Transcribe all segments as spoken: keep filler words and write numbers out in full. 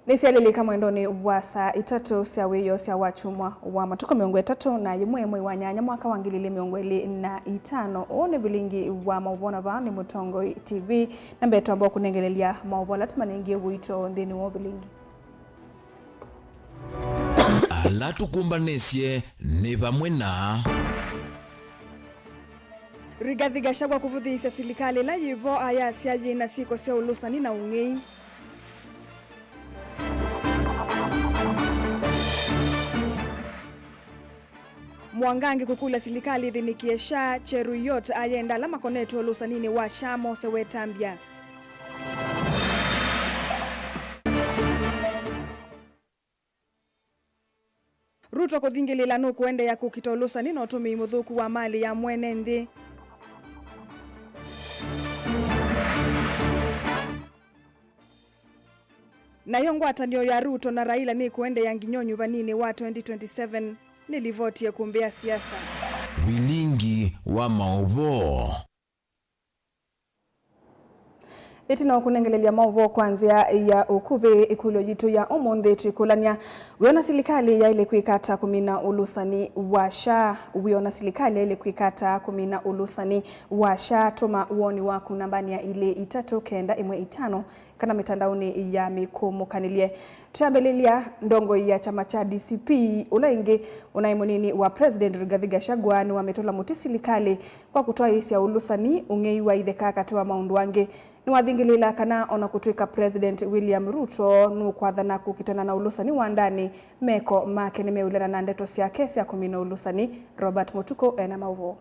Nĩsyalĩlĩka mwendonĩ wa saa itatũ sya wĩoo sya wakyumwa wa matukũ mĩongo ĩtatũ na yĩmwe mwei wa nyanya mwaka wa ngili ilĩ mĩongo ĩlĩ na itano. Ũũ nĩ vilingi wa maũvoo na vaa nĩ Mũtongoi T V. Na mbee twamba kũnengelelya maũvoo ala tũmanengie ũito nthĩnĩ wa ũvilingi. Ala tũkũmbanĩsye nĩ vamwe na Rigathi Gachagua kũvũthĩĩsya silikalĩ ĩla yĩ vo ayasya yĩ na syĩko sya ũlũsani na ũng'ei. Mwangangi kũkũlya silikalĩ ĩthĩnĩkĩe SHA, Cheruiyot ayenda ala makonetwe ũlũsaninĩ wa SHA mose wetambya. Ruto kũthingĩlĩĩla nũkũendeea kũkita ũlũsani na ũtũmĩi mũthũku wa malĩ ya mwene nthĩ. Nayo ngwatanĩo ya Ruto na Raila nĩkũendeea nginya ũnyuvaninĩ wa twenty twenty-seven, nĩ livoti ya ĩkũmbĩ ya siasa. Vilingi wa maũvoo. Ĩtina wa kũnengelelya maũvoo kwa nzĩa ya ũkuvĩ, ĩkũlyo yitũ ya ũmũnthĩ twĩkũlany'a, wĩona silikalĩ yaĩle kwĩka ata kũmina ũlũsani wa SHA? Wĩona silikalĩ yaĩle kwĩka ata kũmina ũlũsani wa SHA? Tũma woni waku nambanĩ ya ilĩ itatũ kenda ĩmwe itano kana mĩtandaonĩ ya mĩkũmũkanĩlye. Twĩambĩlĩlya, ndongoi ya kyama kya D C P, ũla ĩngĩ ũnaĩ mũnini wa President Rigathi Gachagua, nĩwamĩtũla mũtĩ silikalĩ kwa kũtwaĩĩsya ũlũsani, ũng'ei wa itheka katĩ wa maũndũ angĩ. Nĩwathingĩlĩĩla kana o na kũtw'ĩka President William Ruto nũkwathana kũkitana na ũlũsani wa ndanĩ, meko make nĩmeũlana na ndeto syake sya kũmina ũlũsani. Robert Mũtukũ ena maũvoo.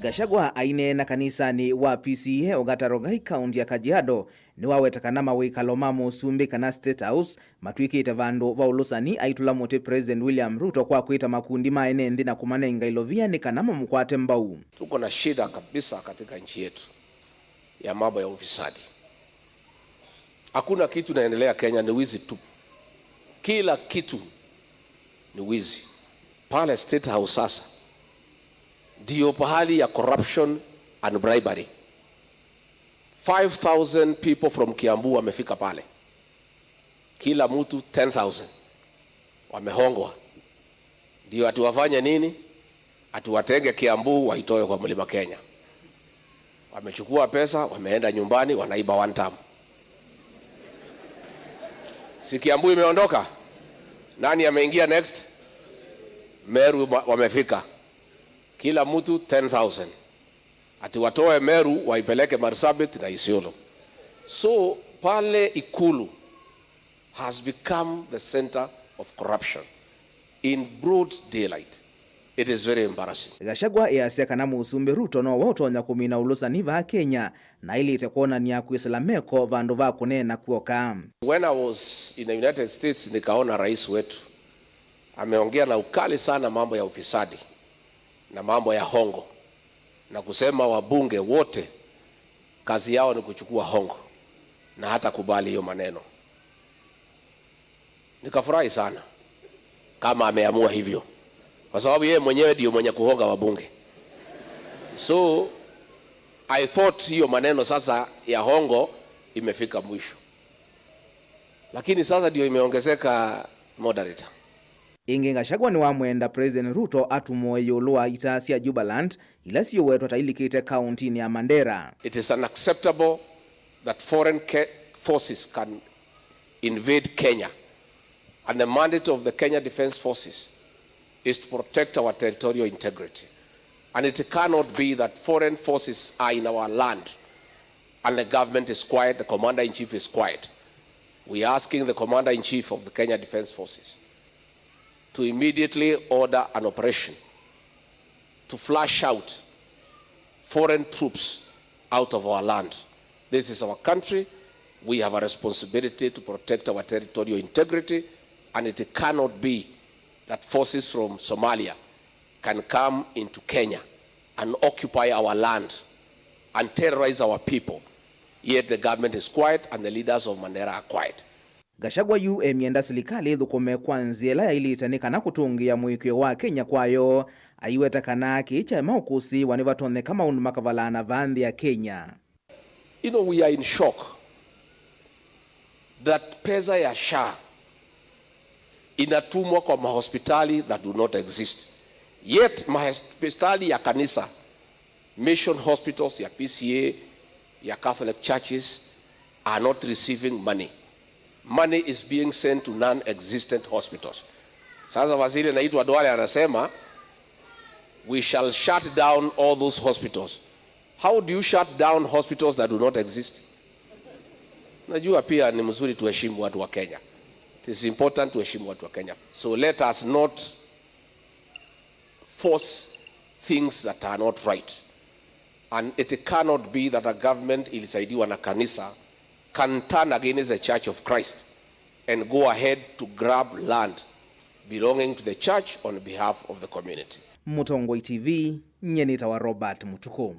Gachagua aineena kanisanĩ wa P C E Ongata Rongai, kaũnti ya Kajiado, nĩwaweta kana mawĩkalo ma mũsumbĩ kana State House matw'ĩkĩte vandũ va ũlũsani, aitũla mũtĩ President William Ruto kwa kwĩta makundi ma ene nthĩ na kũmanenga ilovia nĩ kana mamũkwate mbau. Tuko na shida kabisa katika nchi yetu ya mambo ya ufisadi. Hakuna kitu inaendelea Kenya, ni wizi tu. Kila kitu ni wizi. Pale State House sasa ndio pahali ya corruption and bribery. Five thousand people from Kiambu wamefika pale, kila mtu ten thousand, wamehongwa. Ndio ati wafanye nini? Ati watenge Kiambu waitoe kwa Mlima Kenya. Wamechukua pesa, wameenda nyumbani, wanaiba one term. Si Kiambu imeondoka? Nani ameingia next? Meru ma-, wamefika. Kila mtu ten thousand. Ati watoe Meru waipeleke Marsabit na Isiolo. So pale Ikulu has become the center of corruption in broad daylight. It is very embarrassing. Gachagua easya kana mũsumbĩ Ruto nowe ũtonya kũmina ũlũsani vaa Kenya, na ailĩte kwonany'a kwĩsĩla meko vandũ va kũneena kw'oka. When I was in the United States, nikaona rais wetu ameongea na ukali sana mambo ya ufisadi na mambo ya hongo, na kusema wabunge wote kazi yao ni kuchukua hongo, na hata kubali hiyo maneno. Nikafurahi sana kama ameamua hivyo, kwa sababu yeye mwenyewe ndio mwenye kuhonga wabunge. So I thought hiyo maneno sasa ya hongo imefika mwisho, lakini sasa ndio imeongezeka, moderator. Ĩngĩ, Gachagua nĩwamwenda President Ruto atumũe ĩũlũ wa ita sya Jubaland ila siũwetwa ta ilikĩte kaũntinĩ ya Mandera. It is unacceptable that foreign ke-, forces can invade Kenya, and the mandate of the Kenya Defence Forces is to protect our territorial integrity. And it cannot be that foreign forces are in our land and the government is quiet, the commander-in-chief is quiet. We are asking the commander-in-chief of the Kenya Defence Forces to immediately order an operation to flush out foreign troops out of our land. This is our country. We have a responsibility to protect our territorial integrity, and it cannot be that forces from Somalia can come into Kenya and occupy our land and terrorize our people, yet the government is quiet and the leaders of Mandera are quiet. Gachagua yu emyenda silikalĩ ĩthũkũme kwa nzĩa ĩla yaĩlĩte nĩ kana kũtũngĩĩa mũĩkĩĩo wa Kenya kwayo, aiweta kana kĩĩ kyaema ũkũsĩĩwa nĩvatonyeka maũndũ makavalaana vaa nthĩ ya Kenya. You know, we are in shock. that pesa ya SHA inatumwa kwa mahospitali that do not exist. Yet mahospitali ya kanisa, mission hospitals ya PCEA, ya Catholic churches are not receiving money. Money is being sent to non-existent hospitals. Sasa waziri anaitwa Duale anasema, "We shall shut down all those hospitals." How do you shut down hospitals that do not exist? Najua pia ni mzuri tuheshimu watu wa Kenya. It is important tuheshimu watu wa Kenya. So let us not force things that are not right. And it cannot be that a government ilisaidiwa na kanisa can turn against the Church of Christ and go ahead to grab land belonging to the church on behalf of the community. Mũtongoi TV, nyie nĩtawa Robert Mũtukũ.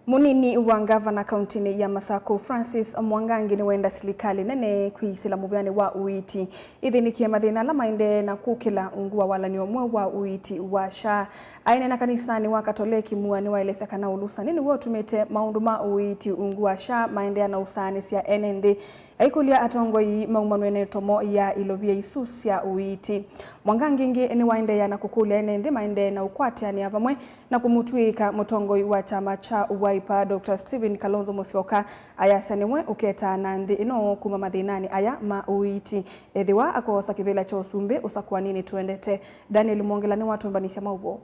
Mũnini wa ngavana kauntinĩ ya Masakũ, Francis Mwangangi, nĩwenda silikalĩ nene kwĩsĩla mũvĩanĩ wa ũiiti, ĩthĩnĩkĩe mathĩna ala maendee na kũkĩla ungu wa walan'yo mweũ wa ũiiti wa SHA. Aineena kanisanĩ wa Katoleki, Mua nĩwaelesya kana ũlũsani nĩw'o ũtumĩte maũndũ ma ũiiti ungu wa SHA maendeea na ũsaanĩsya ene nthĩ. Aikũlya atongoi maumanw'e na ĩtomo ya ilovia isu sya ũiiti. Mwangangi ĩngĩ nĩwaendeea na kũkũlya ene nthĩ maendee na ũkwatĩanĩa vamwe na kũmũtw'ĩĩka mũtongoi wa kyama kya Wiper, Doctor Stephen Kalonzo Musyoka, ayasya nĩwe ũketaa na nthĩ ĩno kuma mathĩnanĩ aya ma ũiiti ethĩwa akoosa kĩvĩla kya ũsumbĩ ũsakũaninĩ tũendete. Daniel Mwongela nĩwatũmbanĩsya maũvoo.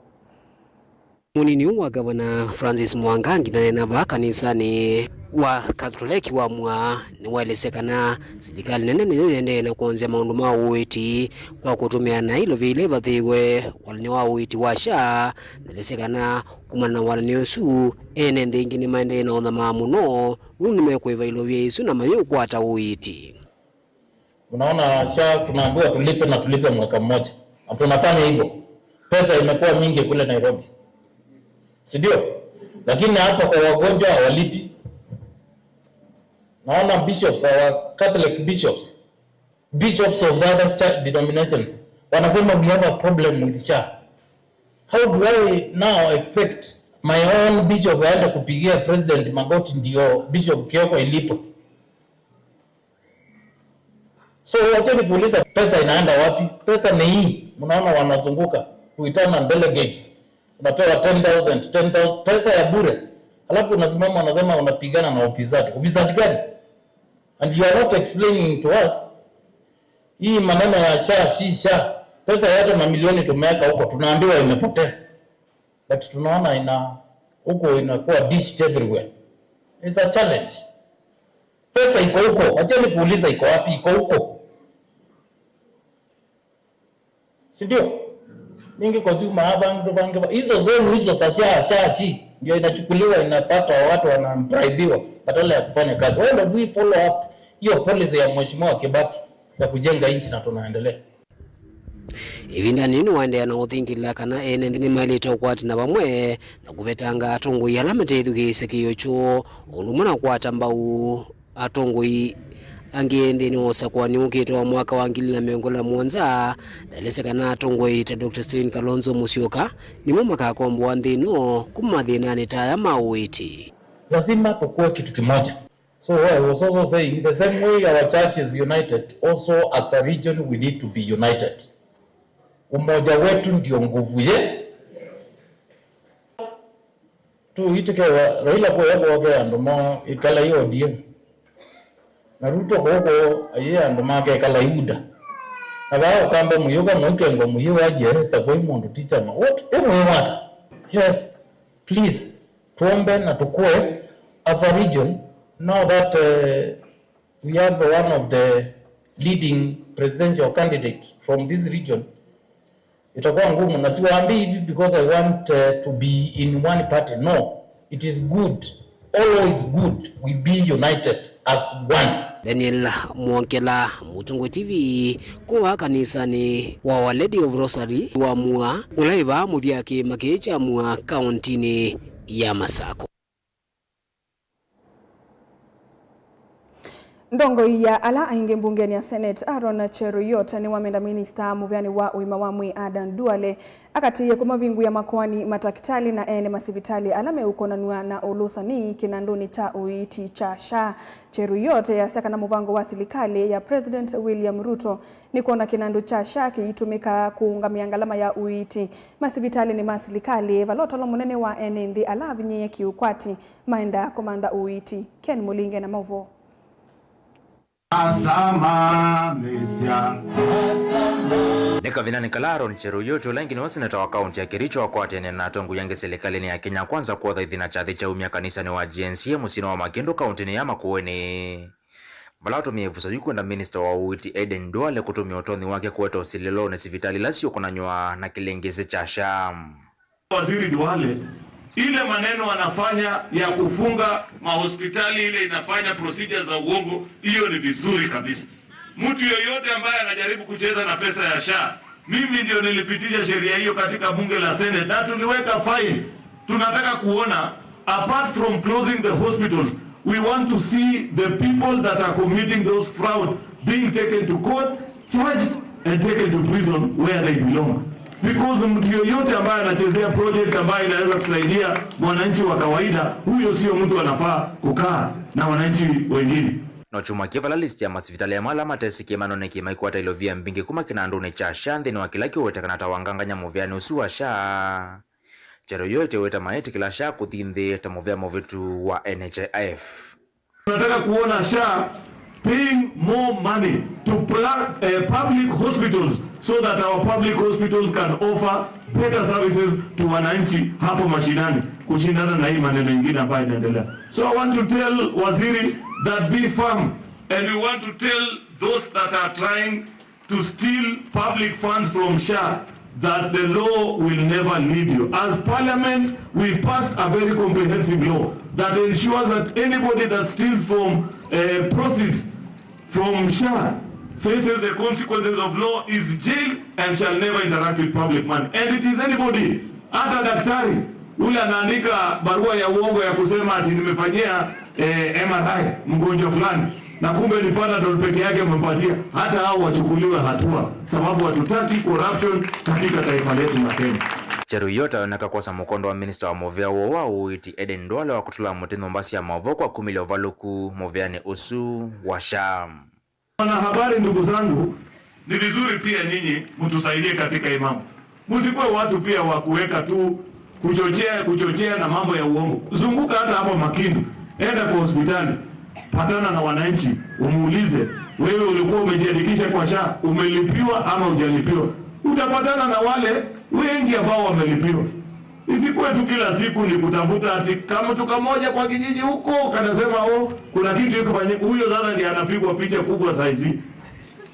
Mũnini ũũ wa ngavana, Francis Mwangangi, naneena vaa kanisanĩ wa Katoleki wa Mua, nĩwaelesya kana silikalĩ nene nĩyo yĩendee na kwonzya maũndũ ma ũiiti kwa kũtũmĩa na ilovia ila ivathĩĩwe walan'yo wa ũiiti wa SHA. Naelesya kana kumana na walan'yo ũsu, ene nthĩ ĩngĩ nĩmaendee na ũthamaa mũno, nũndũ nĩmekũĩva ilovia isu na mayĩũkwata ũiiti. Unaona, SHA tunaambiwa tulipe na tulipe mwaka mmoja. Na tunafanya hivyo. Pesa imekuwa mingi kule Nairobi. Si ndio? Lakini hapa kwa wagonjwa hawalipi. Naona bishops, our Catholic bishops, bishops of the other church denominations, wanasema we have a problem with SHA. How do I now expect my own bishop aende kupigia president magoti ndio Bishop Kioko ilipo? So wacheni kuuliza pesa inaenda wapi? Pesa ni hii, mnaona wanazunguka kuitana delegates, unapewa ten thousand, ten thousand, pesa ya bure, alafu unasimama unasema unapigana na ufisadi. Ufisadi gani? And you are not explaining to us hii maneno ya SHA, si SHA, pesa yote mamilioni tumeweka huko, tunaambiwa imepotea. But tunaona ina huko inakuwa dished everywhere. It's a challenge. Pesa iko huko, acheni kuuliza iko wapi, iko huko. Si ndio? Mingi kwa zuma hapa, mtu bange, hizo zenu hizo za SHA, SHA, SHI, ndio inachukuliwa, inapata watu wanabraibiwa badala ya kufanya kazi. Why don't we follow up hiyo policy ya Mheshimiwa Kibaki ya kujenga nchi na tunaendelea? Ĩvindanĩ yĩu nĩwaendeea na ũthingĩlĩla kana ene nthĩ nĩmaĩlĩte ũkwatana vamwe na kũvetanga atongoi ala matethukĩĩsye kĩĩo kyoo, o ũndũ ũmwe na kũkwata mbau atongoi angĩ nthĩnĩ wa ũsakũani ũkĩte wa mwaka wa ngili na mĩongo ĩlĩ na mũonza. Naelesya kana atongoi ta Doctor Stephen Kalonzo Musyoka nĩmo makakomboa nthĩ ĩno kuma mathĩnanĩ ta aya ma ũiiti. Lazima tukue kitu kimoja. So I was also saying, the same way our church is united, also as a region we need to be united. Umoja wetu ndio nguvu ye. Tu itikewa, Raila kuya kuoke andũ mo ikala i O D M. Na Ruto koko aye andũ make ikala i UDA. Na vaa ũkamba mũyũka mũikengwa mũyĩ waye, sakwa i mũndũ ti chama. What? Ĩ mwĩwata? Yes, please. Tuombe na tukue as a region, now that, uh, we have one of the leading presidential candidates from this region, itakuwa ngumu, na siwaambii hivi because I want, uh, to be in one party. No, it is good, always good we be united as one. Daniel Mwongela, Mũtongoi T V, kuma kanisanĩ wa Our Lady of Rosary wa Mua, ũla wĩ vaa mũthya kĩĩma kĩĩ kya Mua, kaũntinĩ ya Masakũ. Ndongoi ya ala aingĩ mbungenĩ ya Senate, Aaron Cheruiyot, nĩwamenda minista mũvĩanĩ wa ũima wa mwĩĩ Aden Duale akatĩĩe kũmavingũĩa makoani, matakĩtalĩ na ene masivitalĩ ala meũkonanw'a na ũlũsani kĩnandũnĩ kya ũiiti kya SHA. Cheruiyot easya kana mũvango wa silikalĩ ya President William Ruto nĩ kwona kĩnandũ kya SHA kĩitũmĩka kũũngamĩa ngalama ya ũiiti masivitalĩnĩ ma silikalĩ, vala ũtalo mũnene wa ene nthĩ ala avinyĩĩe kĩũkwati maendaa kũmantha ũiiti. Ken Mũlinge na maũvoo. Asama mĩsya. Nĩ kavindanĩ kala Aaron Cheruiyot, ũla ĩngĩ nĩwe seneta wa kaũntĩ ya Kericho, akwatene na atongoi angĩ silikalĩnĩ ya Kenya Kwanza kwotha ĩthina kyathĩ kyaumya kanisanĩ wa G N C A mũsyĩnĩ wa Makĩndũ kaũntĩnĩ ya Makueni, vala atũmie ĩvuso yu kwenda minista wa ũiiti Aden Duale kũtũmĩa ũtonyi wake kũete ũsilĩlo nĩ sivitalĩ ila siũkonanw'a na kĩlĩngĩsĩ kya SHA. Waziri Duale, ile maneno anafanya ya kufunga mahospitali ile inafanya procedures za uongo, hiyo ni vizuri kabisa. Mtu yoyote ambaye anajaribu kucheza na pesa ya SHA, mimi ndio nilipitisha sheria hiyo katika bunge la Senate na tuliweka fine. Tunataka kuona, apart from closing the hospitals, we want to see the people that are committing those fraud being taken to court, charged and taken to prison where they belong. Because mtu yoyote ambaye anachezea project ambayo inaweza kusaidia mwananchi wa kawaida, huyo sio mtu anafaa kukaa na wananchi wengine. No kyumwa kĩĩ vala list ya masivitalĩ amwe ala matesĩkĩe manonekie maikwata ilovia mbingĩ kuma kĩnandũnĩ kya SHA nthĩnĩ wa kĩla kĩũwetekana ta wangangany'a mũvĩanĩ ũsu wa SHA. Cheruiyot eweta maĩtĩkĩla SHA kũthi nthĩ ta mũvĩa mũvĩtu wa N H I F. Tunataka kuona SHA paying more money to pla-, eh, public hospitals so that our public hospitals can offer better services to wananchi hapo mashinani, kushindana na hii maneno ingine ambayo inaendelea. So I want to tell Waziri that be firm, and we want to tell those that are trying to steal public funds from SHA, that the law will never leave you. As Parliament, we passed a very comprehensive law that ensures that anybody that steals from, uh, proceeds from SHA faces the consequences of law, is jailed and shall never interact with public money. And it is anybody, hata daktari ule anaandika barua ya uongo ya kusema ati nimefanyia, eh, M R I mgonjwa fulani, na kumbe ni Panadol peke yake umempatia, hata hao wachukuliwe hatua, sababu hatutaki corruption katika taifa letu la Kenya. Cheruiyot aoneka kwosa mũkondo wa minista wa mũvĩa woo wa ũiiti Aden Duale wa kũtũla mũtĩ nyũmba sya maũvoo kwa kumĩlya ũvalũku mũvĩanĩ ũsu wa SHA. Wanahabari, ndugu zangu, ni vizuri pia nyinyi mtusaidie katika hii mambo. Msikuwe watu pia wa kuweka tu, kuchochea, kuchochea na mambo ya uongo. Zunguka hata hapa Makindu, enda kwa hospitali, patana na wananchi, umuulize, "Wewe ulikuwa umejiandikisha kwa SHA, umelipiwa ama hujalipiwa?" Utapatana na wale wengi ambao wamelipiwa. Isikuwe tu kila siku ni kutafuta ati kama mtu kamoja kwa kijiji huko kanasema, "Oh, kuna kitu iko fanyika." Huyo sasa ndiye anapigwa picha kubwa saa hizi.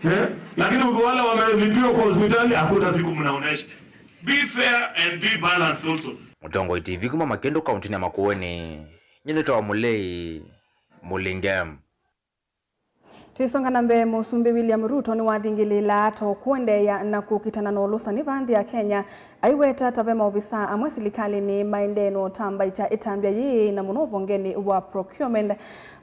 Eh? Lakini wale wamelipiwa kwa hospitali, hakuna siku mnaonesha. Be fair and be balanced also. Mũtongoi T V kuma Makĩndũ kaũntĩnĩ ya Makueni, nyie nĩtawa Mũlei Mũlinge. Twĩsonga na mbee, Mũsumbĩ William Ruto nĩwathingĩlĩĩla ata ũkũendeea na kũkitana na ũlũsani vaa nthĩ ya Kenya, aiweta ta ve maovisaa amwe silikalĩnĩ maendee na ũtambaĩkya ĩtambya yĩĩ, na mũno ũvongenĩ wa procurement,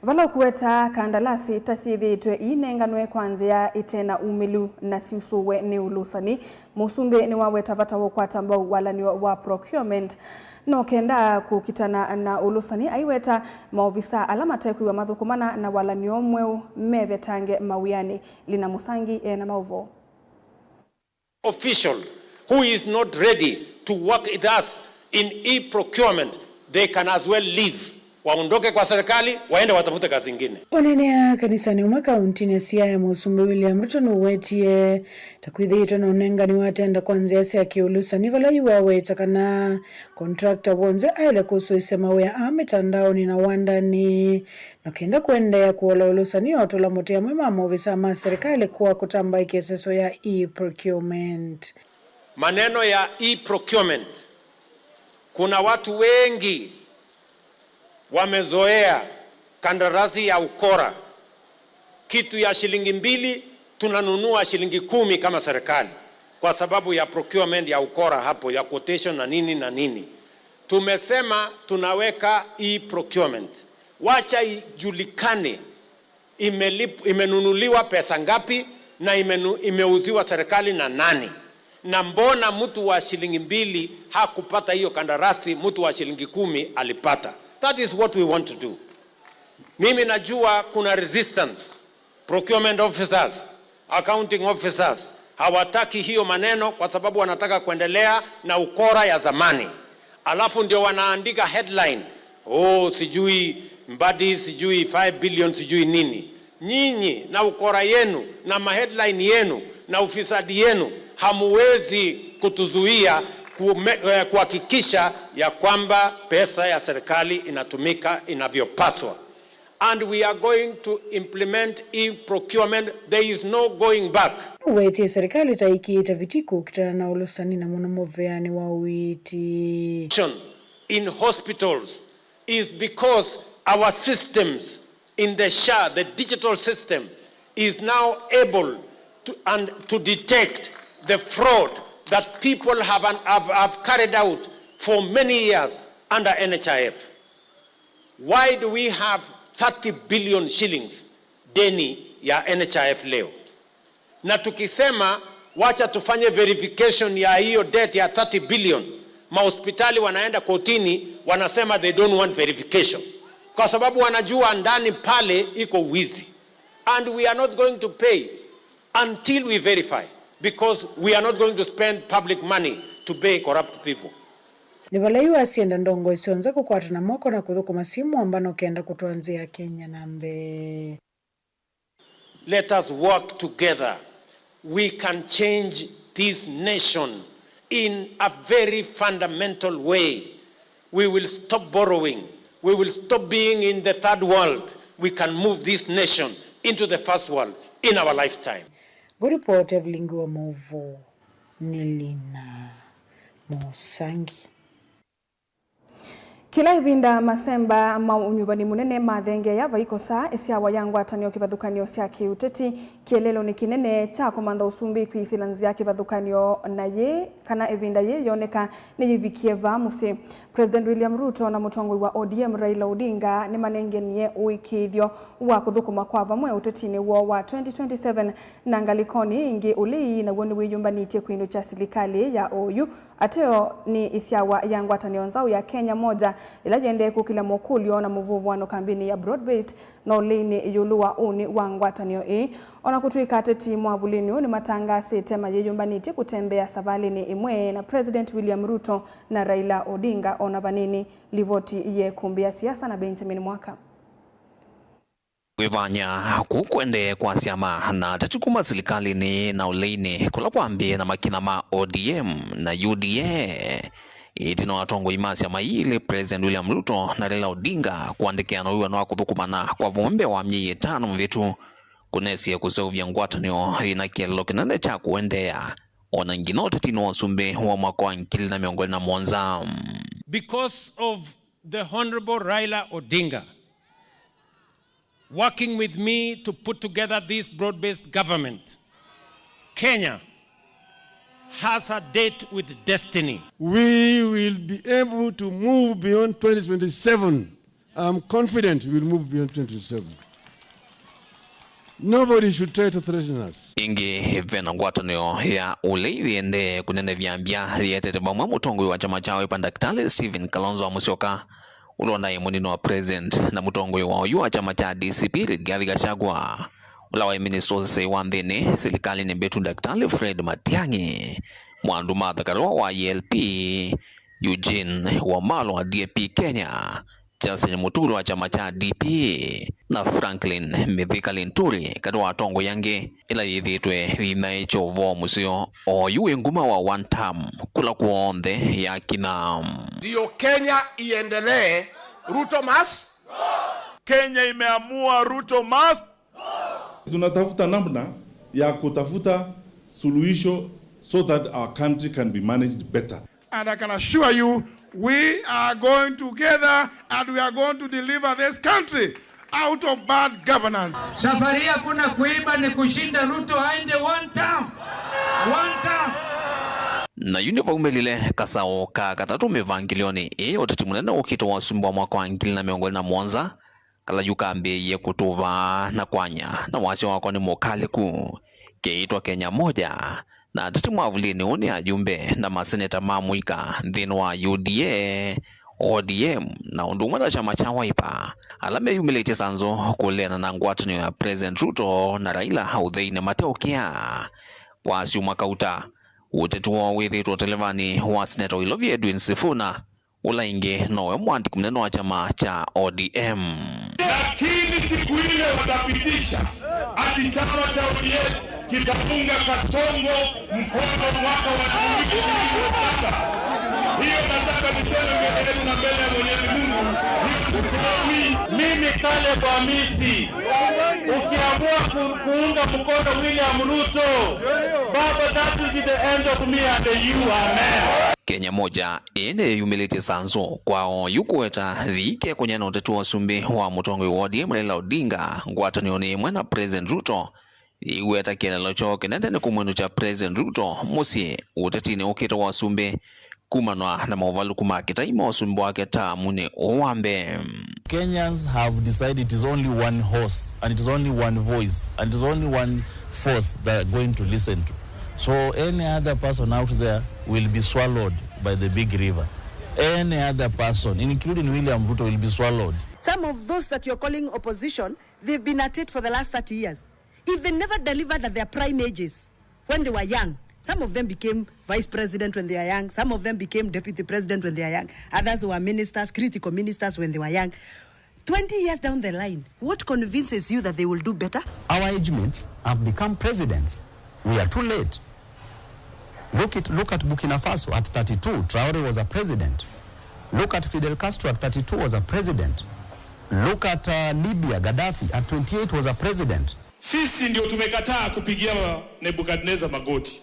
vala ũkũweta kandalasi ta syĩthĩĩtwe iinenganwe kwa nzĩa ĩte na umĩlu na siusũwe nĩ ũlũsani. Mũsumbĩ nĩwaweta vata wa ũkwata mbau walanĩo wa procurement. No kenda kũkitana na ũlũsani, aiweta maovisaa ala matekwĩw'a mathũkũmana na walanĩo mweũ mevetange mawĩanĩ. Lina Mũsangi e na maũvoo. Official who is not ready to work with us in e-procurement, they can as well leave. Waondoke kwa serikali, waende watafute kazi ingine. Ũneenea kanisanĩ ũmwe kaũntĩnĩ ya Siaya, Mũsumbĩ William Ruto nũwetie ta kwĩthĩĩtwe na ũnengani wa tenda kwa nzĩa sya kĩũlũsani, vala yu waweta kana contractor w'onthe aĩle kũsũĩsya mawĩa aa mĩtandaonĩ na wandanĩ, na kenda kũendeea kũola ũlũsani, atũla mũtĩ amwe ma maovisaa ma serikali kwa kũtambaĩkya ĩseso ya e-procurement. Maneno ya e-procurement, kuna watu wengi wamezoea kandarasi ya ukora. Kitu ya shilingi mbili, tunanunua shilingi kumi kama serikali, kwa sababu ya procurement ya ukora hapo, ya quotation na nini na nini. Tumesema tunaweka e-procurement. Wacha ijulikane Imelip-, imenunuliwa pesa ngapi na imenu-, imeuziwa serikali na nani? Na mbona mtu wa shilingi mbili hakupata hiyo kandarasi, mtu wa shilingi kumi alipata? That is what we want to do. Mimi najua kuna resistance. Procurement officers, accounting officers, hawataki hiyo maneno kwa sababu wanataka kuendelea na ukora ya zamani. Alafu ndio wanaandika headline, "Oh, sijui Mbadi, sijui five billion, sijui nini." Nyinyi na ukora yenu na maheadline yenu na ufisadi yenu, hamuwezi kutuzuia kume-, eh, kuhakikisha ya kwamba pesa ya serikali inatumika inavyopaswa. And we are going to implement e-procurement. There is no going back. Nũwetie serikali ta ĩkĩĩte vitii kũkitana na ũlũsani na mũno mũveanĩ wa ũiiti. In hospitals is because our systems in the SHA, the digital system, is now able to, and to detect the fraud that people have, an, have, have carried out for many years under NHIF. Why do we have thirty billion shillings deni ya NHIF leo? Na tukisema wacha tufanye verification ya hiyo debt ya thirty billion, mahospitali wanaenda kotini, wanasema they don't want verification. Kwa sababu wanajua ndani pale iko wizi. And we are not going to pay until we verify, because we are not going to spend public money to pay corrupt people. Nĩ vala yu asyenda ndongoi syonthe kũkwatana moko na kũthũkũma syĩ mũambano kenda kũtwaa nzĩa ya Kenya na mbee. Let us work together. We can change this nation in a very fundamental way. We will stop borrowing. We will stop being in the third world. We can move this nation into the first world in our lifetime. Ngũripoti Evelyn Ngiwa Maũvoo, nĩ Lina Mũsangi. Kĩla ĩvinda masemba ma ũnyuvani mũnene mathengeea, vaikosa ĩsyawa ya ngwatanĩo kĩvathũkany'o sya kĩũteti kĩeleelonĩ kĩnene kya kũmantha ũsumbĩ kwĩsĩla nzĩa kĩvathũkany'o, na yĩ kana ĩvinda yĩĩ yoneka nĩyĩvikie vaa mũsyĩ. President William Ruto na mũtongoi wa O D M Raila Odinga nĩmanengenie ũĩkĩĩthyo wa kũthũkũma kwa vamwe ũtetinĩ woo wa twenty twenty-seven, na ngalĩkonĩ ĩngĩ ũlei naw'o nĩwĩyũmbanĩtye kwĩndũkya silikalĩ ya oyu. Ateo nĩ ĩsyawa ya ngwatanĩo nzaũ ya Kenya Moja, ĩla yĩendee kũkĩlya mokũlyo na mũvũvũano kambĩnĩ ya broad-based na ũleinĩ ĩũlũ wa ũnĩ wa ngwatanĩo ĩĩ. O na kũtw'ĩka ateti mwavulĩnĩ ũũ nĩmatangaasĩte mayĩyũmbanĩtye kũtembea savalĩnĩ ĩmwe na President William Ruto na Raila Odinga o na vanini. Livoti ya ĩkũmbĩ ya siasa na Benjamin Mwaka. Kwĩvany'a kũu kũendee kwa syama na ateti kuma silikalĩnĩ na ũleinĩ kũla kwambĩĩe na makina ma O D M na U D A. Ĩtina wa atongoi ma syama ii ilĩ, President William Ruto na Raila Odinga, kũandĩkĩana wĩw'ano wa kũthũkũmana kwa vamwe mbee wa myei ĩtano mĩvĩtu, kũnesie kũseũvya ngwatanĩo yĩ na kĩeleelo kĩnene kya kũendeea, o na nginya ũtetinĩ wa ũsumbĩ wa mwaka wa ngili na mĩongo ĩlĩ na mũonza. Because of the Honorable Raila Odinga working with me to put together this broad-based government, Kenya has a date with destiny. We will be able to move beyond twenty twenty-seven. I'm confident we will move beyond twenty twenty-seven. Nobody should try to threaten us. Ĩngĩ, ve na ngwatanĩo ya ũlei yĩendee kũnenevya mbya yĩetete vamwe mũtongoi wa kyama kya Wiper, Daktari Stephen Kalonzo Musyoka, ũla ũnaĩ mũnini wa President, na mũtongoi wa oyu wa kyama kya D C P, Rigathi Gachagua, ũla waĩ minista wa ũseseĩ wa nthĩnĩ silikalĩnĩ mbĩtu, Daktari Fred Matiang'i, Mwandu Martha Karua wa I L P, Eugene Wamalwa wa D A P Kenya, Justin Muturi wa kyama kya D P, na Franklin Mithika Linturi, katĩ wa atongoi angĩ, ĩla yĩthĩĩtwe yĩinaĩkya ũvoo mũseo oyu wĩ nguma wa one term kũla kw'onthe yakina. Ndio Kenya iendelee, Ruto must. Kenya imeamua, Ruto must. Tunatafuta namna ya kutafuta suluhisho so that our country can be managed better. And I can assure you, we are going together and we are going to deliver this country out of bad governance. Safari hii hakuna kuiba, ni kushinda Ruto aende one term. One term. Na yu nĩvaumĩlile kasaũ ka katatũ mĩvangĩlyonĩ ĩĩ ũteti mũnene ũkĩte wa ũsumbĩ wa mwaka wa ngili na mĩongo ĩlĩ na mũonza, kala yu kambĩĩie kũtũva na kwanya, na wasya wakwa nĩ mũkalĩku. Kĩitwa Kenya Moja, na ateti mwavulĩnĩ ũũ nĩ ayumbe na maseneta ma mũika nthĩnĩ wa U D A, O D M, na ũndũ ũmwe na kyama kya Wiper, ala meyumĩlĩtye sanzũ kũleana na ngwatanĩo ya President Ruto na Raila ũtheinĩ mateũkĩa. Kwa syumwa kauta, ũteti woo wĩthĩĩtwe ũtelevanĩ wa seneta wa Ilovi Edwin Sifuna, ũla ĩngĩ nowe mũandĩki mũnene wa kyama kya O D M. Lakini siku ile watapitisha ati chama cha O D M kitaunga Kasongo mkono mwaka wa elfu mbili ishirini na saba. Hiyo nataka niseme mbele yenu na mbele ya Mwenyezi Mungu, hiyo sikuamini. Mimi Caleb Amisi, ukiamua ku-, kuunga mkono William Ruto, Baba, that will be the end of me and you. Amen. Kenya Moja ĩĩ nĩyĩyumĩlĩtye sanzũ kwa oyu kũweta thĩ kekũny'a na ũteti wa ũsumbĩ wa mũtongoi wa O D M Raila Odinga ngwatanĩonĩ ĩmwe na President Ruto. Ĩweta kĩeleelo kyoo kĩnene nĩ kũmwĩnũkya President Ruto mũsyĩ ũtetinĩ ũkĩte wa ũsumbĩ kumanwa na maũvalũku ma kĩtai ma ũsumbĩ wake taamunĩ ũũ wa mbee. Kenyans have decided it is only one horse and it is only one voice and it is only one force that are going to listen to. So any other person out there will be swallowed by the big river. Any other person, including William Ruto, will be swallowed. Some of those that you're calling opposition, they've been at it for the last thirty years. If they never delivered at their prime ages, when they were young, some of them became vice president when they were young, some of them became deputy president when they were young, others were ministers, critical ministers when they were young. Twenty years down the line, what convinces you that they will do better? Our age mates have become presidents. We are too late. Look at, look at Burkina Faso at thirty-two, Traore was a president. Look at Fidel Castro at thirty-two was a president. Look at, uh, Libya, Gaddafi at twenty-eight was a president. Sisi ndio tumekataa kupigia Nebukadneza magoti.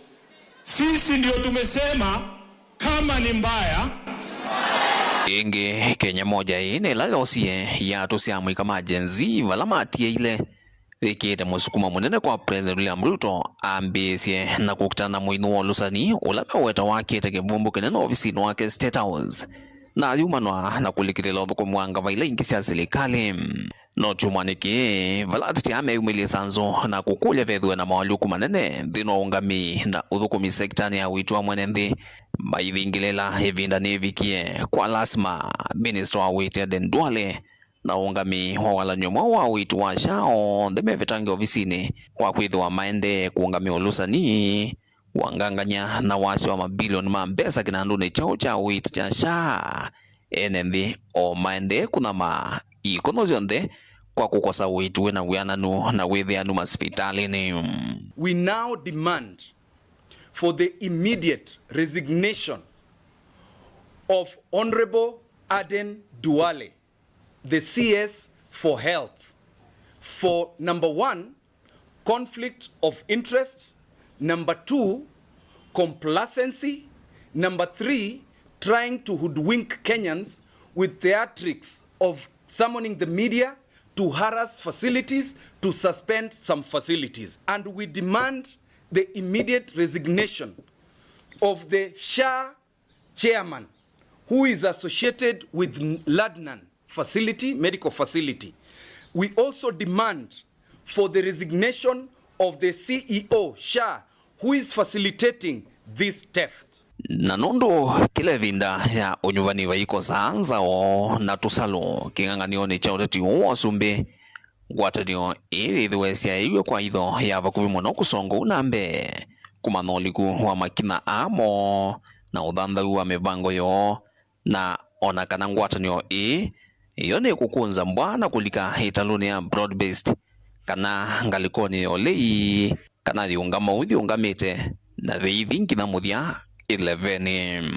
Sisi ndio tumesema kama ni mbaya. Ĩngĩ, Kenya Moja ĩĩ nĩ ĩla yosie ya atũsya amũika ma Gen Z vala matiaile, ĩkĩĩte mũsukumo mũnene kwa President William Ruto ambĩĩsye na kũkitana na mũinũ wa ũlũsani ũla meũweta wakĩte kĩvumbu kĩnene ovisinĩ wake State House, na ayumanwa na kũlikĩlĩla ũthũkũmi wa ngava ila ingĩ sya silikalĩ. No kyumwanĩ kĩĩ, vala ateti aa meyumĩlye sanzũ na kũkũlya vethĩwe na moalyũku manene nthĩnĩ wa ũngamĩi na ũthũkũmi sektanĩ ya ũiiti wa mwene nthĩ, maithingĩlĩla ĩvinda nĩvikie kwa lasima. Minista wa ũiiti Aden Duale na ũngamĩi wa walany'o mweũ wa ũiiti wa SHA onthe mevetange ovisinĩ kwa kwĩthĩwa maendee kũũngamĩa ũlũsani, wangangany'a na wasya wa mabilioni ma mbesa kĩnandũnĩ kyaũ kya ũiiti kya SHA. Ene nthĩ o maendee kũnyamaa ikono syonthe kwa kũkosa ũiiti wĩna wĩananu na wĩthĩanu masivitalĩnĩ. We now demand for the immediate resignation of Honorable Aden Duale, the C S for Health, for, number one, conflict of interest, number two, complacency, number three, trying to hoodwink Kenyans with theatrics of summoning the media to harass facilities, to suspend some facilities. And we demand the immediate resignation of the SHA chairman who is associated with Ladnan facility, medical facility. We also demand for the resignation of the C E O SHA who is facilitating this theft. Na nũndũ kĩla ĩvinda ya ũnyuvani vaikosaa nzaũ na tũsalũ kĩng'ang'anĩonĩ kya ũteti ũũ wa ũsumbĩ, ngwatanĩo ĩĩ yĩthĩwe syaĩw'e kwa itho ya vakuvĩ mũno kũsonga ũu na mbee, kũmanya ũliku wa makinya aa moo na ũthanthau wa mĩvango yoo, na o na kana ngwatanĩo ĩĩ yo nĩkũkũnza mbwa na kũlika ĩtalũnĩ ya broad-based, kana ngalĩkonĩ ya ũlei, kana yĩũngama ũu yĩũngamĩte na vĩithi nginya mũthya ĩlevenĩ.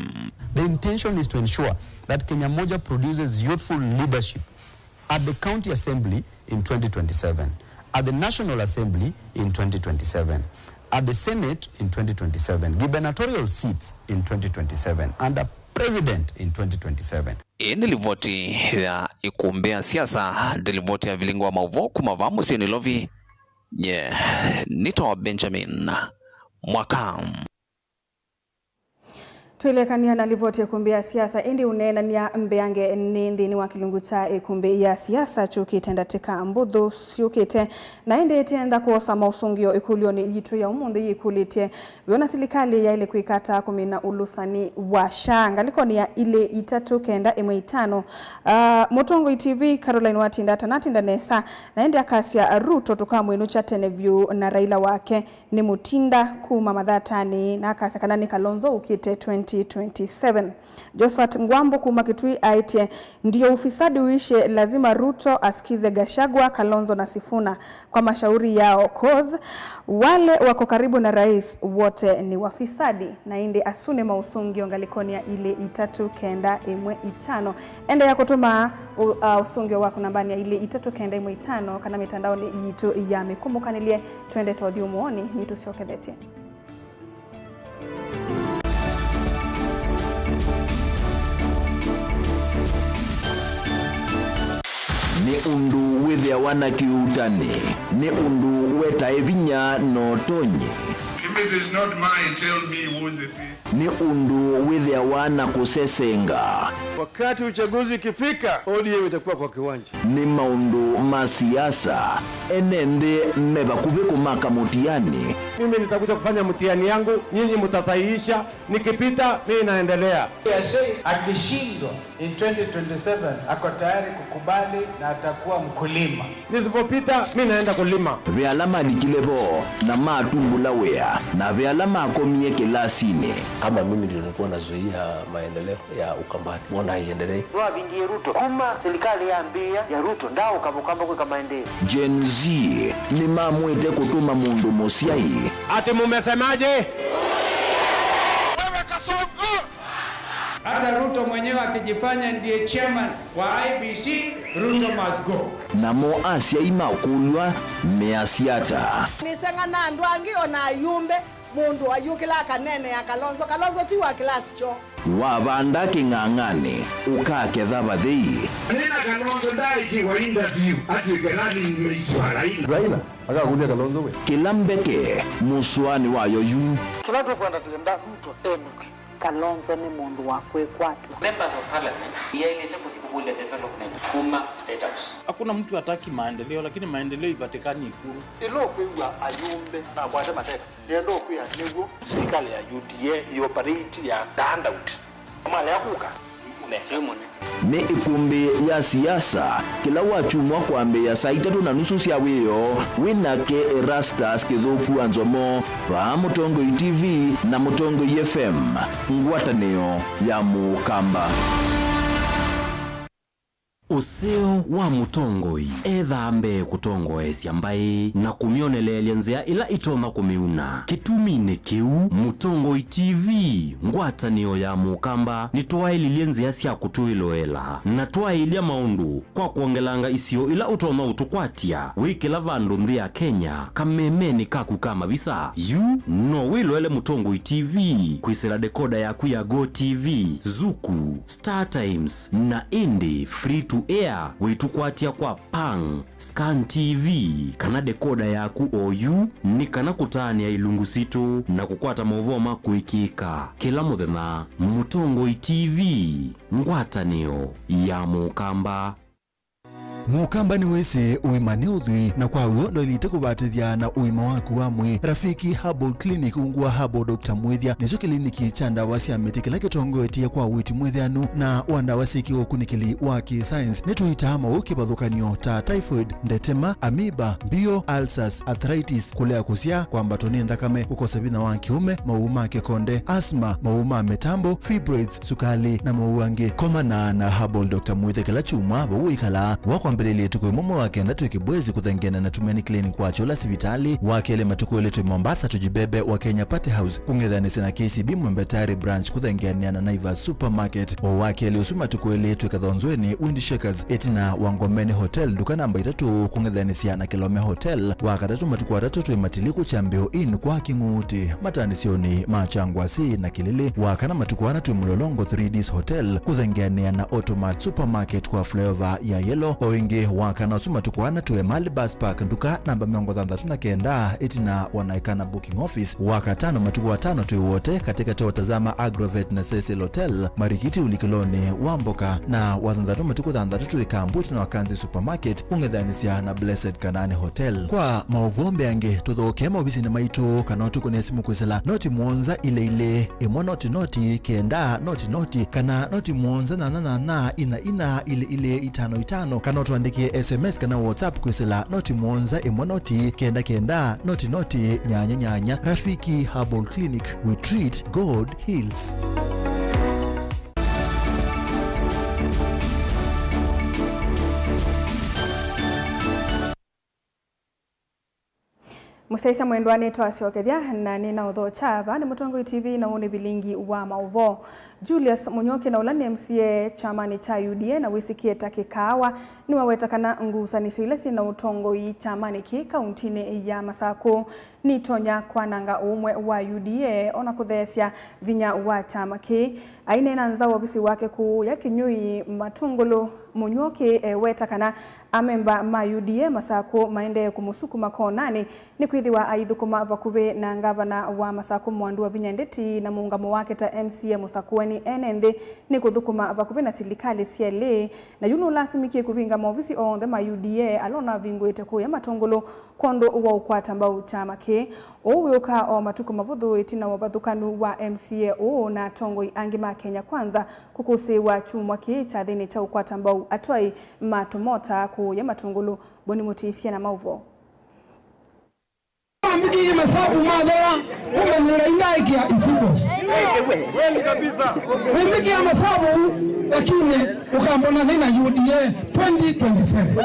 The intention is to ensure that Kenya Moja produces youthful leadership at the County Assembly in twenty twenty-seven, at the National Assembly in twenty twenty-seven, at the Senate in twenty twenty-seven, gubernatorial seats in twenty twenty-seven, and a president in twenty twenty-seven. Ĩĩ nĩ livoti ya ĩkumbĩ ya siasa, nĩ livoti ya vilingi wa maũvoo kuma vaa mũsyĩ Nairobi. Nye nĩtawa Benjamin Mwaka. Twĩlekany'a na livoti ya ĩkumbi ya siasa, ĩndĩ ũneenany'a mbeange nĩ nthĩnĩ wa kĩlungu kya ĩkumbi ya siasa kyũkĩte ndatĩka mbũthũ syũkĩte. Na ĩndĩ ĩtenda kwosa maũsũngĩo ĩkũlyo-nĩ yitũ ya ũmũnthĩ yĩkũlĩtye, wĩona silikalĩ yaĩle kwĩka ata kũmina ũlũsani wa SHA? Ngalĩkonĩ ya ilĩ itatũ kenda ĩmwe itano, ah, Mũtongoi T V Caroline Watinda atanatinda nesa, na ĩndĩ akasya Ruto tũkamwĩnũkya tene vyũ na Raila wake nĩ mũtinda kuma mathatanĩ, na akasya kana nĩ Kalonzo ũkĩte twenty twenty-seven. Josephat Ngwambo kuma Kitui aĩtye, "Ndio ufisadi uishe, lazima Ruto asikize Gachagua, Kalonzo na Sifuna kwa mashauri yao, cause wale wako karibu na rais wote ni wafisadi." Na ĩndĩ asu nĩ maũsũngĩo ngalĩkonĩ ya ilĩ itatũ kenda ĩmwe itano. Endeea kũtũma ũ-, uh, ũsũngĩo waku nambanĩ ya ilĩ itatũ kenda ĩmwe itano kana mĩtandaonĩ yitũ ya mĩkũmũkanĩlye. Twende tũthi ũmũonĩ, nĩtũsyokethetye. Nĩ ũndũ wĩthĩawa na kĩuutani, nĩ ũndũ wetae vinya na ũtonyi. If it is not mine, tell me whose it is. Nĩ ũndũ wĩthĩawa na kũsesenga. Wakati uchaguzi ikifika, O D M itakuwa kwa kiwanja. Nĩ maũndũ ma siasa, ene nthĩ me vakuvĩ kũmaka mũtiani. Mimi nitakuja kufanya mtihani yangu, nyinyi mtasahihisha, nikipita, mimi naendelea. Yashei akishindwa in twenty twenty-seven, ako tayari kukubali na atakuwa mkulima. Nisipopita, mimi naenda kulima. Ve ala malikile vo na matumbũla wĩa, na ve ala makomie kĩlasinĩ. Kama mimi ndio nilikuwa nazuia maendeleo ya Ukambani, mbona haiendelei? Nĩwavingie Ruto kuma silikalĩ yambĩĩa ya Ruto, ndaaũka Mũkamba kwĩka maendeeo. Gen Z nĩmamwĩte kũtũma mũndũ mũsyai. Ati mumesemaje? Wewe Kasongo! Hata Ruto mwenyewe akijifanya ndiye chairman wa I E B C, Ruto must go. Namo asyai makũlw'a measya ata? Nĩseng'ana andũ angĩ o na ayumbe. Mũndũ ayũkĩla akaneenea Kalonzo. Kalonzo ti wa kĩlasi kyoo. Wavanda kĩng'ang'anĩ, ũkaketha vathei. Nina Kalonzo ndaikiwa interview atw'ĩke running mate wa Raila. Raila akakũlya Kalonzo we. Kĩla mbeke, mũsũanĩ wayo yu. Kĩla tũkwenda, twenda Ruto enũke. Kalonzo nĩ mũndũ wa kwĩkwatw'a. Members of Parliament yaĩlĩte kũthi kũkũlya development kuma State House. Hakuna mtu hataki maendeleo, lakini maendeleo ipatikani Ikulu. Ĩla ũkwĩw'a ayumbe nakwate mateka, nĩenda ũkwĩa nĩw'o. Silikalĩ ya U D A ĩoperate ya the handout. Malea kũka, ũnenge mũne. Nĩ ĩkumbĩ ya siasa, kĩla wakyumwa kwambĩĩa saa itatũ na nusu sya wĩoo, wĩ nake Erastus Kĩthũku wa Nzomo, vaa Mũtongoi T V na Mũtongoi F M, ngwatanĩo ya Mũkamba. Ũseo wa mũtongoi ethaa mbee kũtongoesya mbaĩ na kũmyoneleelya nzĩa ila itonya kũmĩuna. Kĩtuminĩ kĩu, Mũtongoi T V, ngwatanĩo ya Mũkamba, nĩtwaĩlilye nzĩa sya kũtwĩloela na twaĩlya maũndũ kwa kwongelanga isio ila ũtonya ũtũkwatya wĩ kĩla vandũ nthĩ ya Kenya, kamemenĩ kaku ka mavisa. Yu no wĩloele Mũtongoi T V kwĩsĩla dekoda yaku ya Go T V, Zuku, Star Times, na ĩndĩ free to air wĩtũkwatya kwa Pang, Scan T V, kana dekoda yaku oyu, nĩ kana kũtaanĩa ilungu sitũ na kũkwata maũvoo ma kũĩkĩĩka kĩla mũthenya. Mũtongoi T V, ngwatanĩo ya Mũkamba. Mũkamba nĩwĩsĩ ũima nĩ ũthwii, na kwa w'o ndwaĩlĩte kũvatĩthya na ũima waku wa mwĩĩ. Rafiki Herbal Clinic, ungu wa Herbal Doctor Mwĩthya, nĩkyo kĩliniki kya ndawa sya mĩtĩ kĩla kĩtongoetye kwa ũiiti mwĩthĩanu na wa ndawa syĩ kĩũkunĩkĩli wa kĩ-science. Nĩtũitaa maũũ kĩvathũkany'o ta typhoid, ndetema, amoeba, mbio, ulcers, arthritis, kũlea kũsyaa, kwambatwa nĩ nthakame, kũkosa vinya wa kĩũme, maũũ ma kĩkonde, asthma, maũũ ma mĩtambo, fibroids, sukali, na maũũ angĩ. Komana na Herbal Doctor Mwĩthya kĩla kyumwa vau ũikalaa. Wa kwambĩlĩlya ĩtukũ ĩmwe mwei wa kenda twĩ Kibwezi kũthengeana na Tumaini Clinic wa Chola sivitalĩ. Wa kelĩ matukũ elĩ twĩ Mombasa Tujibebe wa Kenya Party House kũng'ethanĩsya na K C B Mwembe Tayari Branch kũthengeanĩa na Naivas Supermarket. O wa kelĩ ũsu matukũ elĩ twĩ Kathonzweni Wind Shakers ĩtina wa Ngomeni Hotel nduka namba itatũ kũng'ethanĩsya na Kilome Hotel. Wa katatũ matukũ atatũ twĩ Matiliku Kyambĩo Inn kwa Kĩng'uti mataanĩsyonĩ ma Kyangwasi na Kĩlĩlĩ. Wa kana matukũ ana twĩ Mlolongo three Ds Hotel kũthengeanĩa na Automart Supermarket kwa flyover ya Yellow. O Ĩngĩ, wakana ũsu matukũ ana twĩ Mali Bus Park, nduka namba mĩongo thanthatũ na kenda, ĩtina wa Naikana Booking Office. Wakatano matukũ atano twĩ Wote, katĩkatĩ wa Tazama Agrovet na Cecil Hotel, Marikiti ũlikĩlonĩ wa mboka, na wathanthatũ matukũ thanthatũ twĩ Kambu, ĩtina wa Kanzi Supermarket, kũng'ethanĩsya na Blessed Kanani Hotel. Kwa maũvoo mbeange, tũthokee maovisinĩ maitũ kana ũtũkũnĩe simũ kwĩsĩla noti mũonza ilĩ ilĩ, ĩmwe noti noti, kenda noti noti, kana noti mũonza nyanya nyanya, ina ina, ilĩ ilĩ, itano itano, kana ũtũandĩkĩe S M S kana WhatsApp kwĩsĩla noti mũonza ĩmwe noti, kenda kenda, noti noti, nyanya nyanya. Rafiki Herbal Clinic, we treat, God heals. Mũsyaĩĩsya mwendwa, nĩtwasyokethya na nĩnaũthokya. Vaa nĩ Mũtongoi T V na ũũ nĩ vilingi wa maũvoo. Julius Mũnyuki, na ũla nĩ M C A kyamanĩ kya U D A na wĩsĩkĩe ta kĩkaawa, nĩwaweta kana ngusanĩsyo ila syĩ na ũtongoi kyamanĩ kĩĩ kauntinĩ ya Masakũ nitonya kwananga ũũmwe wa U D A, o na kũtheesya vinya wa kyama kĩĩ. Aineena nza wa ovisi wake kũũya Kĩnyũi Matũngũlũ, Mũnyuki eweta kana amemba ma U D A Masakũ maendee kũmũsukuma konanĩ, nĩkwĩthĩwa aithũkũma vakuvĩ na ngavana wa Masakũ Mwandu Wavinya Ndeti, na mũũngamo wake ta M C A mũsakũani ene nthĩ nĩ kũthũkũma vakuvĩ na silikalĩ syelĩ. Na yu nũlasimĩkie kũvinga maovisi onthe ma U D A ala ũnavingũĩte kũũya Matũngũlũ kwondũ wa ũkwata mbau kyama kĩĩ. Ũu wĩũka o matukũ mavũthũ ĩtina wa ũvathũkanu wa M C A ũũ na atongoi angĩ ma Kenya Kwanza kũkũsĩĩwa kyumwa kĩĩ kyathĩnĩ kya ũkwata mbau atwai ma tũmota kũũya Matũngũlũ. Boni Mũtĩsye na maũvoo. Wambĩkĩie masavu mathela, ũmanyĩla indaĩkĩa isiko. Wambĩkĩa masavu, lakini ũkambona nĩ na U D A twenty twenty-seven.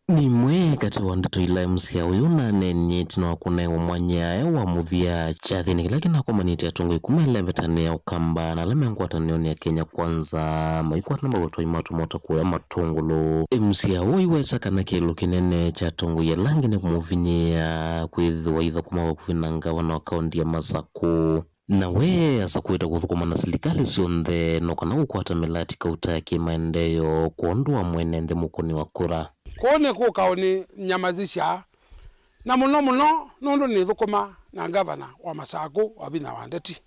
Nĩ imwe katĩ wa ndeto ila M C A ũyũ ũnaneenie ĩtina wa kũnewa mwanya wa mũthya kyathĩnĩ kĩla kĩnakomanĩtye atongoi kuma ĩla ĩvetanĩ ya Ũkamba na ala me ngwatanĩonĩ ya Kenya Kwanza maikwatana mawetwa imatũmota kũya Matũngũlũ. M C A ũũ aiweta kana kĩĩlo kĩnene kya atongoi ala angĩ nĩ kũmũvinyĩĩa kwĩthĩwa ithũkũma vakuvĩ na ngavana wa kaunti ya Masakũ. Na we asakũĩte kũthũkũma na silikalĩ syonthe no kana kũkwata mĩlati kauta ya kĩmaendeeo kwondũ wa mwene nthĩ mũkũni wa kura. Kũũ nĩ kũkaũ nĩ nyamazisya, na mũno mũno nũndũ nĩthũkũma na ngavana wa Masakũ, Wavinya wa Ndeti.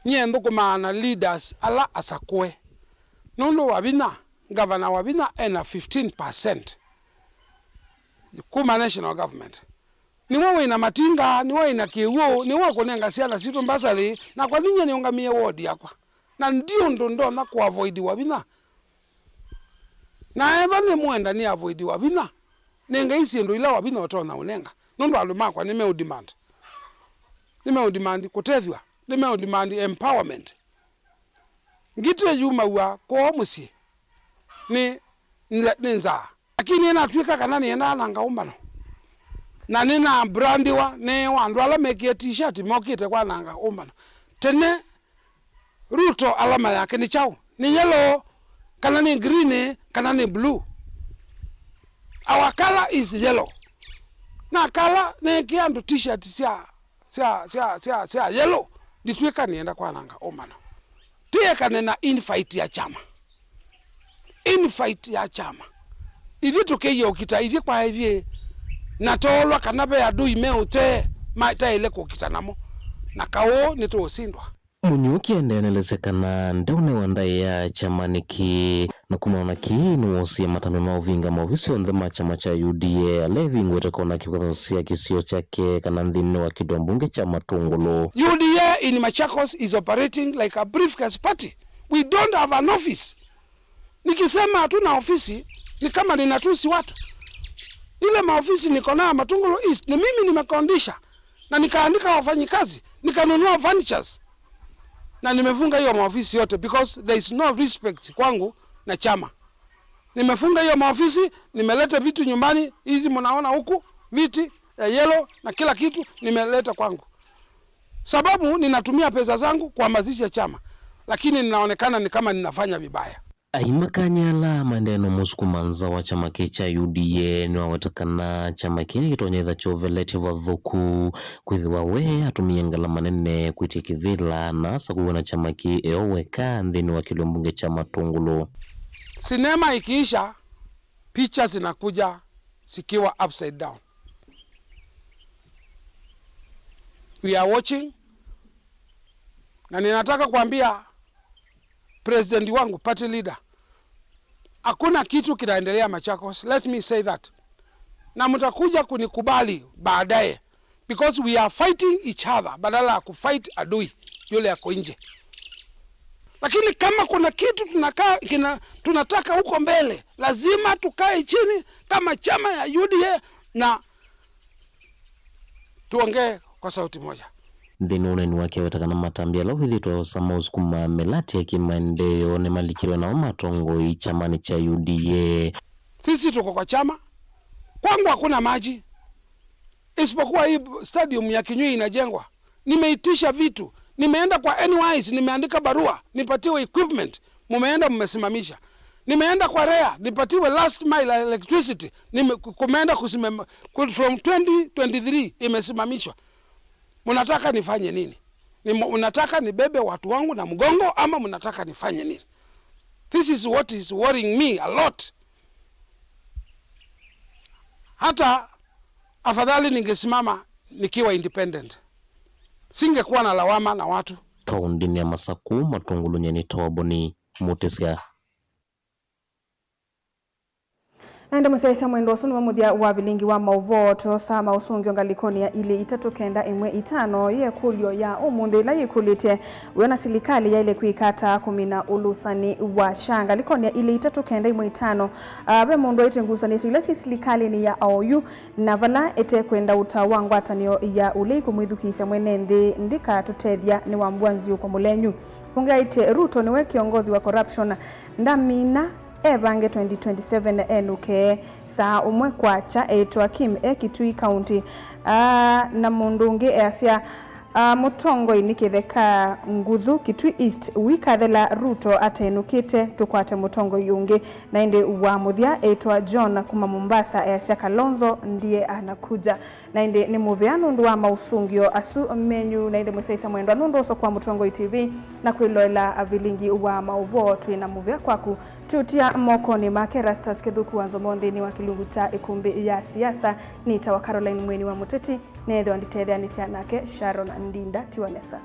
Nyie nthũkũmaa na leaders ala asakũe, nũndũ Wavinya, ngavana Wavinya ena fifteen percent kuma national government. Nĩwe wĩna matinga, nĩwe wĩna kĩw'ũ, nĩwe ũkũnenga syana sitũ mbasarĩ, nakwa ninyie nĩũngamĩe ward yakwa. Na ndi ũndũ ndonya kũavoid Wavinya. Na ethwa nĩmwenda nĩ avoid Wavinya, nengai syĩndũ ila Wavinya ũtonya ũnenga. Nũndũ andũ makwa nĩmeũdemand. Nĩmeũdemand kũtethw'a, nĩmeũdemand empowerment. Ngitĩ yumaw'a kwoo mũsyĩ nĩ, nĩ, nĩ nzaa. Lakini ĩnatw'ĩka kana nĩendaa nanga ũmbano, na nĩnabrandiwa, neewa andũ ala mekĩe t-shirt mokĩte kwananga ũmbano. Tene, Ruto alama yake nĩ kyaũ? Nĩ yellow, kana nĩ green, kana nĩ blue? Our color is yellow. Na kala neekĩa andũ t-shirt sya sya, sya, sya, sya yellow, nditw'ĩka nĩenda kwananga ũmbano. Tĩekane na infight ya kyama. Infight ya kyama. Ithyĩ tũkĩie ũkita ithyĩ kwa ithyĩ, na toolwa kana ve andũ me ũtee mataĩle kũkita namo. Na kaũ nĩtũũsindwa. Mũnyuki aendee na elesya kana ndeũnewa ndaĩa kyamanĩ kĩĩ. Na kumana na kĩĩ, nĩwoosie matambya ma ũvinga maovisi onthe ma kyama kya U D A ala ĩvingũĩte kona kĩvathano sya kĩsio kyake kana nthĩnĩ wa kĩtuo mbunge kya Matũngũlũ. U D A in Machakos is operating like a briefcase party. We don't have an office. Nikisema hatuna ofisi, ni kama ninatusi watu. Ile maofisi niko nayo Matũngũlũ East, ni mimi nimekodisha na nikaandika wafanyikazi, nikanunua furnitures. Na nimefunga hiyo maofisi yote because there is no respect kwangu na chama. Nimefunga hiyo maofisi, nimeleta vitu nyumbani, hizi mnaona huku, viti ya yellow na kila kitu nimeleta kwangu. Sababu ninatumia pesa zangu kuhamasisha chama, lakini ninaonekana ni kama ninafanya vibaya. Aimakany'a ala maendee na mũsukumo nza wa kyama kĩĩ kya U D A nĩwaweta kana kyama kĩĩ nĩkĩtonya ĩtha kyoveletye vathũku, kwĩthĩwa we atũmĩe ngalama nene kwĩtya kĩvĩla na asakũiwe na kyama kĩĩ e o weka nthĩnĩ wa kĩlio mbunge kya Matũngũlũ. Sinema ikiisha, picha zinakuja zikiwa upside down. We are watching, na ninataka kuambia president wangu, party leader, hakuna kitu kinaendelea Machakos. Let me say that. Na mtakuja kunikubali baadaye, because we are fighting each other badala ya kufight adui yule yako nje. Lakini kama kuna kitu tunaka, kina, tunataka huko mbele, lazima tukae chini kama chama ya U D A na tuongee kwa sauti moja. Nthĩnĩ wa ũneeni wake, aweta kana matambya ala wĩthĩtwe osa maũsukuma mĩlatĩ ya kĩmaendeeo nĩmalikĩlwe nao matongoi kyamanĩ kya U D A. Sisi tuko kwa chama. Kwangu hakuna maji. Isipokuwa hii stadium ya Kinyui inajengwa. Nimeitisha vitu. Nimeenda kwa N Y S, nimeandika barua, nipatiwe equipment. Mumeenda mmesimamisha. Nimeenda kwa REA, nipatiwe last mile electricity. Nime-, kumeenda kusimama, ku-, from twenty twenty-three imesimamishwa. Mnataka nifanye nini? Ni, mnataka nibebe watu wangu na mgongo ama mnataka nifanye nini? This is what is worrying me a lot. Hata afadhali ningesimama nikiwa independent. Singekuwa na lawama na watu. Kaũndĩnĩ ya Masakũ, Matũngũlũ, nyie nĩ Toboni Mũtĩsya. Na ĩndĩ mũsyaĩĩsya mwendwa, ũsu nĩwe mũthya wa vilingi wa maũvoo. Twosaa maũsũngĩo ngalĩkonĩ ya ilĩ itatũ kenda ĩmwe itano, yĩ ĩkũlyo ya ũmũnthĩ ĩla yĩkũlĩtye, wĩona silikalĩ yaĩle kwĩka ata kũmina ũlũsani wa SHA? Ngalĩkonĩ ya ilĩ itatũ kenda ĩmwe itano, ah, ve mũndũ waĩtye ngusanĩsyo ila syĩ silikalĩnĩ ya oyu, na vala ĩtekwenda ũtao wa ngwatanĩo ya ũlei kũmwĩthukĩĩsya mwene nthĩ ndĩkatũtethya nĩ wambua nziũko mũlenyu. Ũngĩ aĩtye Ruto nĩwe kĩongozi wa corruption, ndamina, evange twenty twenty-seven enũke. Saa ũmwe kwakya, eĩtwa Kim e Kitui County. Aa, na mũndũ ũngĩ easya, aa, mũtongoi nĩ kĩtheka nguthu Kitui East, wikathela Ruto atenũkĩte, tũkwate mũtongoi ũngĩ. Na ĩndĩ wa mũthya eĩtwa John kuma Mombasa, easya Kalonzo ndiye anakuja. Na ĩndĩ nĩ mũvea nũndũ wa maũsũngĩo asu menyu. Na ĩndĩ mũsyaĩĩsya mwendwa, nũndũ ũsokwa Mũtongoi T V na kwĩloela vilingi wa maũvoo, twĩ na mũvea kwaku. Tũtia mokonĩ make Erastus Kĩthũku wa Nzomo nthĩnĩ wa kĩlungu kya ĩkũmbĩ ya siasa. Nĩtawa Caroline Mweni wa Mũteti, neethĩwa nditetheanĩsya nake Sharon Ndinda Tiwanesa.